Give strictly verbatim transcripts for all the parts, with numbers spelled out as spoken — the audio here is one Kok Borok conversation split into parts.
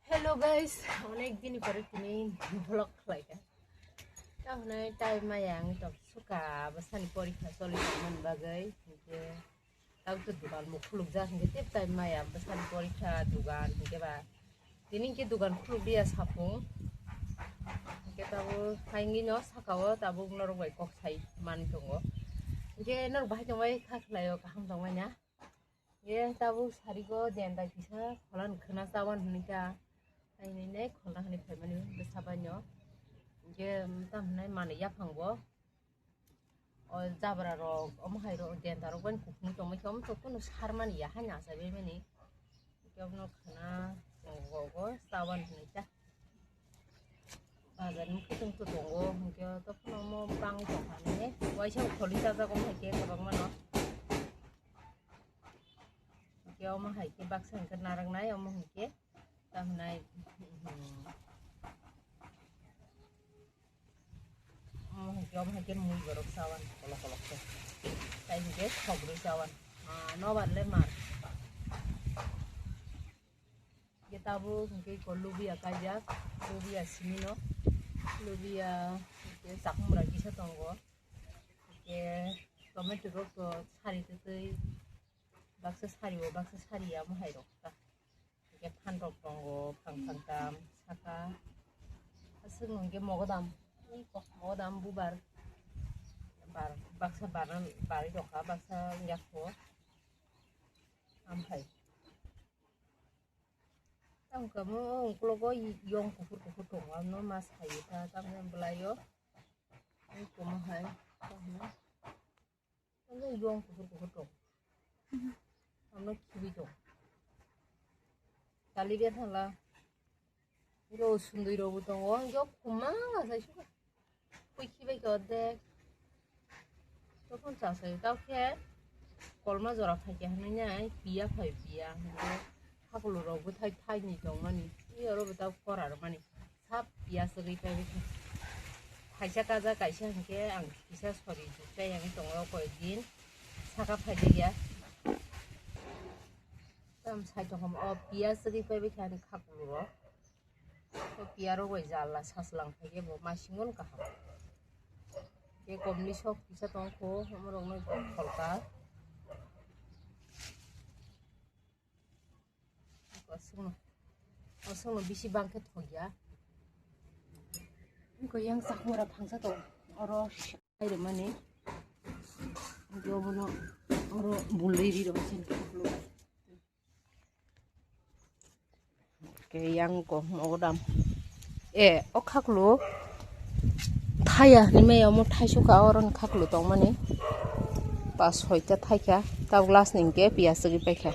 Hello guys, onek din pore tini vlog khlaikha. Tahone time maya ang tok suka bwsani porikha choli tongmani bagwi. Hinkhe tau to dukan bo khulukjak hinkhe tei time maya bwsani porikha dukan hinkhe ba tini hinkhe dukan khuluk dia sapung. Hinkhe tabuk haingino sakao tabuk norok bai kok sai mani tongo. Hinkhe norok bahai tongbai kha khlaio kaham tongbai na. Ye tabuk sarigo jenda kisa kholan khwna chawan hwnwi ta. Ai nai nai kholan hwnwi phaimani bwsa baino. Ye tam hwnai manwi yaphango. O jabra rok omo hai rok jenda rok bani kuphung tongmai khe omo to kunu sarmani ya hani achai bai mani. Khe omo khwna gogo chawan hwnwi ta. Bazar ni kutung to tongo hinkhe to phano omo bangwi tongkha nini. Waisa kholi chajak omo hai khe kwbangma no. Hinkhe omo hai khe baksa hinkhe narwknai omo hinkhe tamhinai, omo hinkhe, omo hinkhe mui borok chawan kolok kolok khe. Tai hinkhe sogrwi chawan. Ah, nobar le mar. Hinkhe tabuk hinkhe iko lubia kaijak, lubia simi no, lubia hinkhe chakmura kisa tongo. Hinkhe tomato rok to sari twtwi. Baksa sari o, baksa sari ya, omo hai rok ta. Hinkhe phan rok tongo, phang phang tam, saka. Aswk no hinkhe mogodam, ui kok mogodam bubar. Bar, baksa barna, barwi rok kha, baksa yak kho. Amhai. Tamo kamo, o uklogo yong kuphur kuphur tongo, ano ma sayo ta, tamo belai o. Ui komo hai, tamo. Ano yong kuphur kuphur tong. Ano khibi tong. Kali be thala. Ro sundui ro bo tongo. Yo khuma sai suka. Khui khibai ka de. Tokon cha sai. Tao khe kolma jora phai khe hanai nai. Piya phai piya. Hakulu ro bo thai thai ni tong mani. Iyo ro bo tao kora ro mani. Sap piya swgwi paiwi kha. Kaisa kaja kaisa hinkhe ang kisa sori jutai yang tongo koi din. Saka phaijak ya. Tam sai tongkha o piya swgwi paiwi kha ani khakulu rok. O piya rok bai jalla sachwlang phaikhe bo masing on kaham. Tei komni sok kisa tongkho omorokno kholka. Aswkno, aswkno bisi bangkhe thokya. Wngkha yang chakmura phangsa tong, oro sai rwmani. Obono oro bulwi ri rwmani. Ke yang ko mogodam. E, o khaklu thaya hinwi omo thaisu ka, oro ni khaklu tongmani. Pas soita thaikha, tabuk last ni hinkhe piyas chigwi paikha.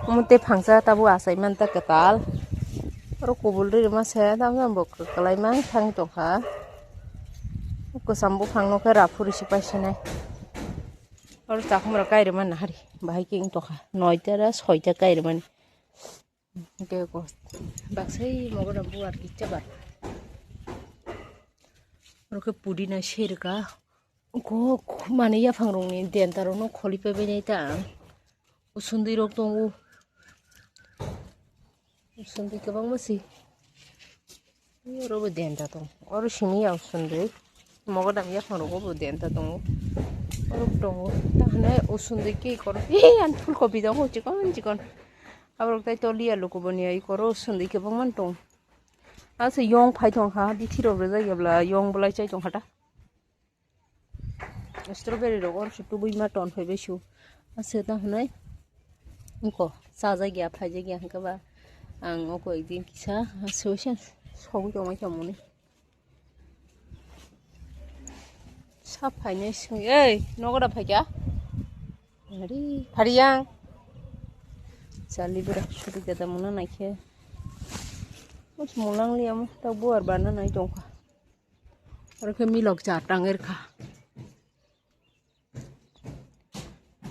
Omo tei phangsa tabuk achai manta kwtal. Oro kubul ri rwma se, tabuk bo kwklai ma thang tongkha. Kwcham buphang no khe raphuri se paisinai. Oro chakmura kairwma nahari, bahai khe wng tongkha. Noita ra soita kairwmani. Hinkhe ko baksai mogodam buar kicha bar. Oro khe pudina serika. Ko mane yaphang rokni denta rokno kholi paibai nai ta ang. Usundui rok tongo. Usundui kwbangma si. Oro bo denta tong. Oro simi ya usundui. Mogodam yaphang rogo bo denta tongo. Oro tongo. Tahane usundui ke kor. He, ang phulkopi tongo chikon chikon. Aborok tai toliya luku boni ai koro usundui kwbangma tong. Ase yong phai tong kha, bithi rok rwjak ya bla, yong bwlai chai tong kha ta. Strawberry rok oro se tubui ma ton phai bai su. Ase ta hwnwi wngkha chajak ya, phaijak ya hwnkhe ba ang o koi din kisa ase waisa sogwi tongmai kha muni. Sa phainai swngwi, ei, nogo da phaikha? Ari, phari yang. Chali bwrwi suri gada muna naikhe. Much mulang liya mo, ta buar bana nai tongkha. Oro khe milok cha tang er kha.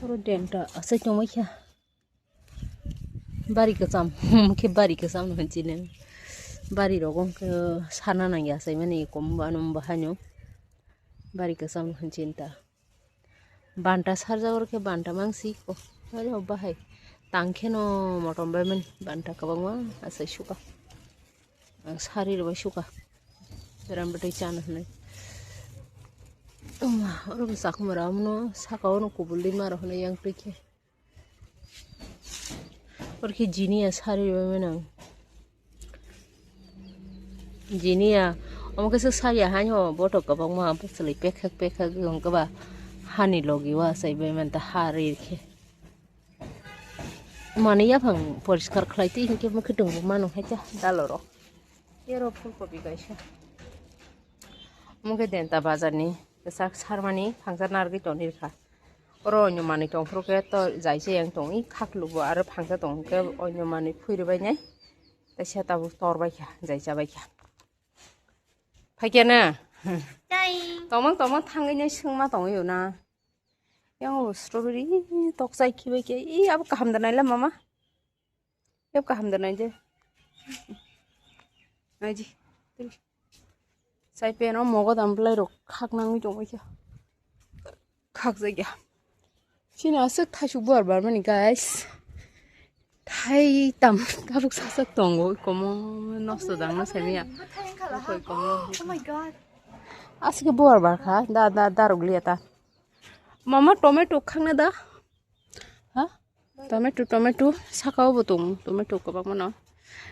Oro denta asai tongmai kha. Bari kwcham, khe bari kwcham no hinchini. Bari rogo khe sana nangya asai mani kom bano bahai no. Bari kwcham no hinchini ta. Banta sarjak oro khe banta mangsi ko. Ari ho bahai. Tang kheno motom bai mani banta kwbangma asai suka. Ang sari rwbai suka. Beram bwtwi chana hwnwi. Tongma, oro bo chakma rw amno saka ono kubul di maro hwnwi yang twi khe. Oro khe jini ya sari rwbai mani ang. Jini ya, omo khe swk sari ya haino botok kwbangma bwswlwi pekhak pekhak wng khe ba hani logi o achai bai manta ha ri khe. Manwi yaphang poriskar khlai twi hinkhe mokhe tongbo mano hai khe dalorok. Ero phulkopi kaisa. Mokhe denta bazarni kwchak sarmani phangsa narwgwi tongwi rwkha. Oro onyo manwi tongphuru khe to jaisa yang tongwi khaklugo aro phangsa tong khe onyo manwi phui rwbainai. Teisa tabuk tor baikha, jaisa baikha. Phaikya na? Tongmang tongmang thangwi nai swngma tongwi o na. Yang o strawberry tok chai khibai khe. I abo kaham da naila mama. Yab kaham da nai je. Nai ji. Chai pen o mogo dam belai rok khak nangwi tongbai khe. Khak jai khe. Chini aswk thaisuk buar bar mani guys. Thai tam tabuk sasak tongo komo nosto dang no semiya. Koi komo. Oh my god. Aswk buar bar kha da da darok liya ta. Mama tomato khakna da. Ha? Tomato, tomato, saka o bo tong, tomato kwbangma no.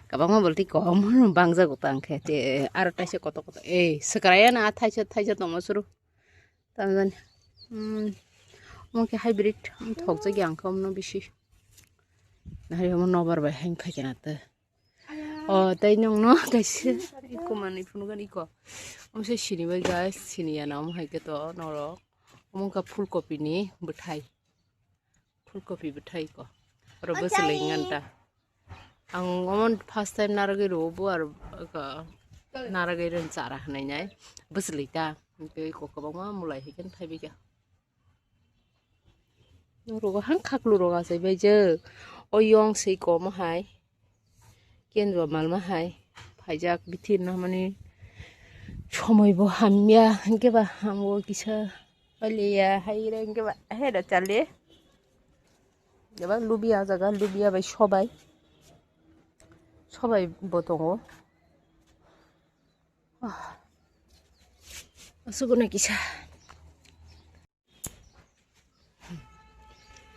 Kwbangma bolti kom, bangjago tang khe, te aro taisa koto koto. Ei, swkraya na thaisa, thaisa tongma suru. Tamjani. Hmm. Omo khe hybrid, thok jagya ang khe omo no bisi. Nahari omo nobar bai hain phai khe na te. O, tei nwng no kaisa iko manwi phunukgani iko. Omo se sini bai guys, sini ya na omo hai khe to norok. Omo wngkha phulkopi ni bwthai. Phulkopi bwthai ko. Oro bwswlwi ngan ta. Ang omo first time narwgwi rwo bo aro narwgwi rwn chara hwnwi nai. Bwswlwi ta. Tei ko kwbangma mulai hai khe thaibai kha. Norok hang khaklu rok achai bai je. O yong sei komo hai. Kendwa malma hai phaijak bithi na mani somoi bo hamya hinkhe ba hango kisa paliya hai re hinkhe ba hai da chale. Eba lubiya jaga lubiya bai sobai sobai bo tongo. Ah. Asuguna kisa.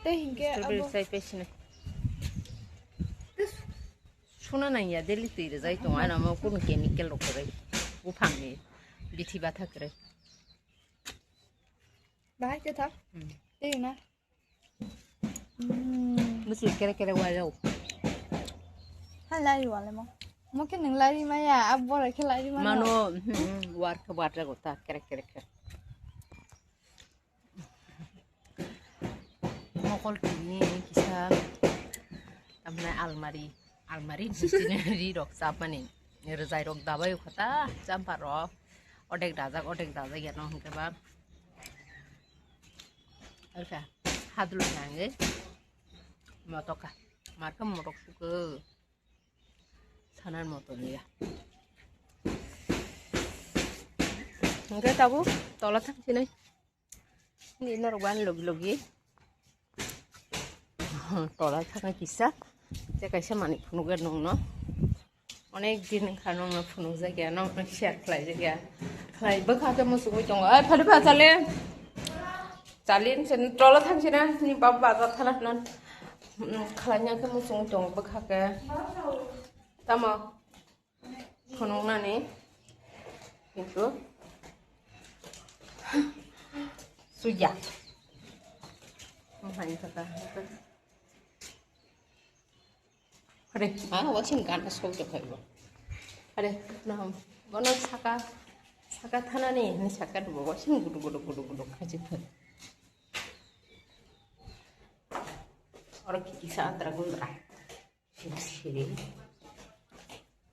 Tei hinkhe strawberry abo chai pesina. Suna nang ya, daily twi rwjai tongo, ano mo kunu chemical rok kwrwi. Buphang ni bithi batha kwrwi. Bahai khe thang. Hmm. Tei na. Hmm. Bwswk kere kere wairok. Ha lari wale mo. Mo khe nwng lari maya, abo borai khe lari mano. Mano, hmm, hmm, war khe war jago ta, kere kere khe. Mokol tini kisa tamni almari, almari ni sini ri rok chapmani rwjai rok dabai kho ta champa rok odek dajak odek dajak ya no hwnkhe ba alka haduluk nangwi motoka marka motok suko sanar moto ya hwnkhe tabuk tola thang sinai. Ni norok ban logi logi. Tola thangna kisa. Te kaisa mani phunukya nungno. Onek din wngkha nungno phunukjakya, nungno share khlaijak ya. Khlai bwkha khe muchungwi tongo. Ai, phali pha chale. Chale, nse tola thang sina, ni baba bazar thana hwnan. Khlaina khe muchungwi tongo bwkha khe. Tamo? Phunuknani kintu suya. Mohai kata. Are, ah, washing gana sok to khaibo. Are, na, bono saka, saka thanani, ni saka dubo washing gudu gudu gudu gudu khaji thai. Oro kiki sa antra gundra. Siri.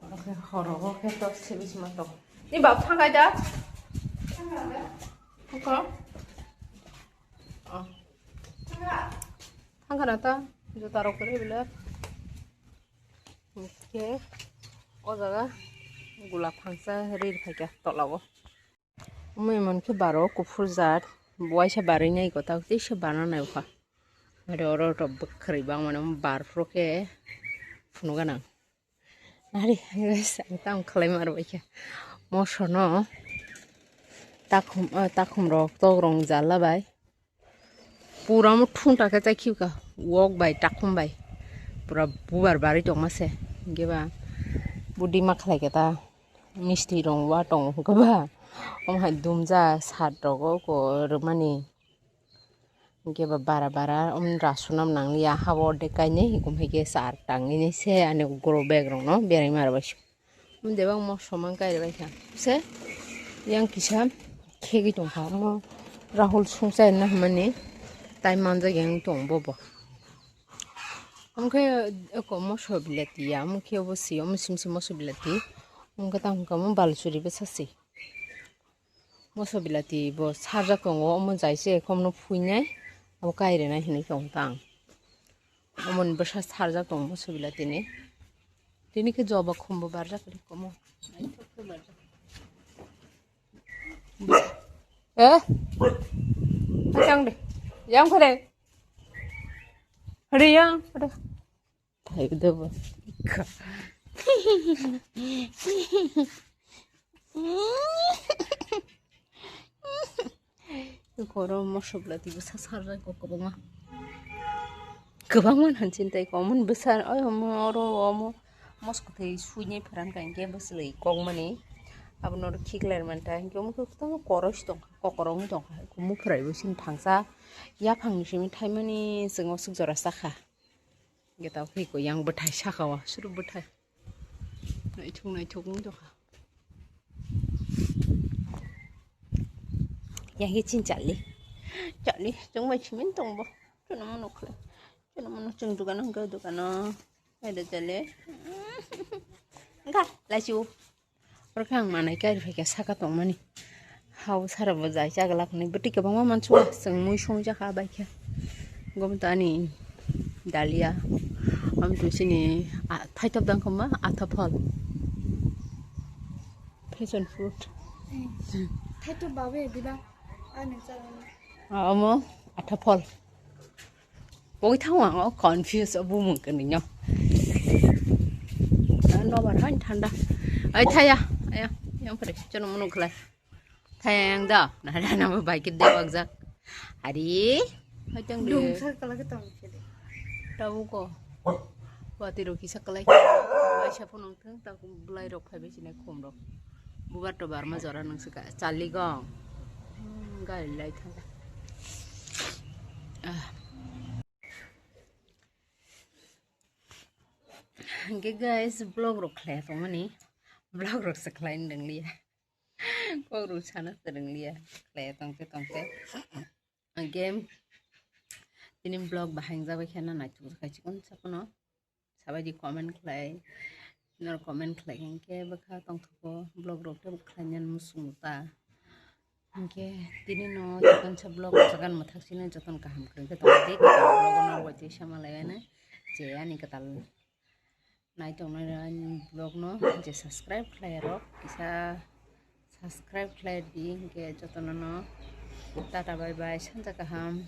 Oke, horo, oke, tok, sibis ma tok. Ni bab thangai da? Thangka? Oh. Thangka na ta? Juta rok kere bile. Oke. O jaga gulap phangsa rir phaikha tolao. Omo emon khe baro kuphur jat, waisa barwi nai kotha, teisa bana nai kha. Oro oro to bwkhwrwi bangmano bar phuru khe phunu ganang. Nari guys, ang tamo khlai mar bai khe. Moso no takhum, ah, takhum rok tok rong jala bai. Pura mo thung ta khe chai khiu ka. Wok bai takhum bai. Pura bubar bari tong ma se. Hingke ba budi ma khlai khe ta misti rong wa tong hingke ba. Om hai dumja sat rogo ko rwmani. Hingke ba bara bara, um, rasunam nangliya, habo orde kainwi, hikum hai khe char tangwi se ani grow bag rokno berai mar bai se. Um, debang moso mang kairi bai kha. Se yang kisa khegwi tong kha, omo Rahul sungsa na hwnmani tai manjak yang tong bo bo. Omo khe eko moso bilati ya, omo khe obo si, omo sim sim moso bilati. Omo khe tamo khe omo balchuri bwsa si. Moso bilati bo sarjak tongo, omo jaise ekhomno phuinai, abo kairenai hinui tong tang. Omoni bwsa sarjak tongo moso bilatini. Tini khe joba khumbo barjak rikomo. Eh? Tang de. Yang kore. Hari yang. Ada. Thai da ba. Koro moso bilati bwsa sarjak kok kwbangma. Kwbangma hansin tai komon bwsa oi omo oro omo mosko thai suinai pharan ka hingke bwswlwi kokmani. Abono oro khiklai manta hingke omo khe tamo korosi tongkha kokorogni tongkha. Muphurai bo sini thangsa yaphangni simi thaimani chwng osuk jora sakha. Hingke tabuk khe yang bwthai saka o, suru bwthai. Naithok naithok wng tongkha. Yang khe chini chali. Chali, chwng bai simi tong bo. Chwng mano khlai. Chwng mano chwng dukano hwnkhe dukano. Hai da chali. Wngkha, laisu. Oro khe ang manai kari phaikha saka tongmani. Hao sara bo jai chaglak hinui bwtwi kwbangma mansugo, chwng mui songjakha baikhe. Gomto ani dalia, amtwi chini, ah, thaithop dangkhoma atha phol. Passion fruit. Thaithop babe diba? Ani chagala. Ah, omo atha phol. Pogwi thango ang o confuse o bumung kwnwi no. Ah, nobar hain thanda. Ai thaya, aya, yang pare, chono munu khlai. Thaya yang da, na da na bai kid de wak jak. Ari, hai tang de. Dum sa kala ke tang ke de. Tabu ko. Wati ro kisa kala ke. Bai sa phunung thang ta belai rok phai bai sinai khum rok. Bubar to barma jora nang sika chali gong. Hmm, gari lai thang. Ah. Hingke guys, vlog rok khlai tongmani, vlog rok se khlai wngliya, kok rok sana se wngliya, khlai tongte tongte. Hingke tini vlog bahai wngjabai khe na naithok kha chikon sakono, sabaidi comment khlai, nor comment khlai hingke bwkha tongthok. O vlog rok tei khlainani muchung ta. Hingke tini no chikon sa vlog sagan mwthak sini jotono kaham kwrwng khe tongdi, kwtal vlog no rwbaitwi sama laiwano je ani kwtal nai tongnai ani vlog no je subscribe khlai rok kisa subscribe khlai di, hingke jotono no tata bye bye sanja kaham.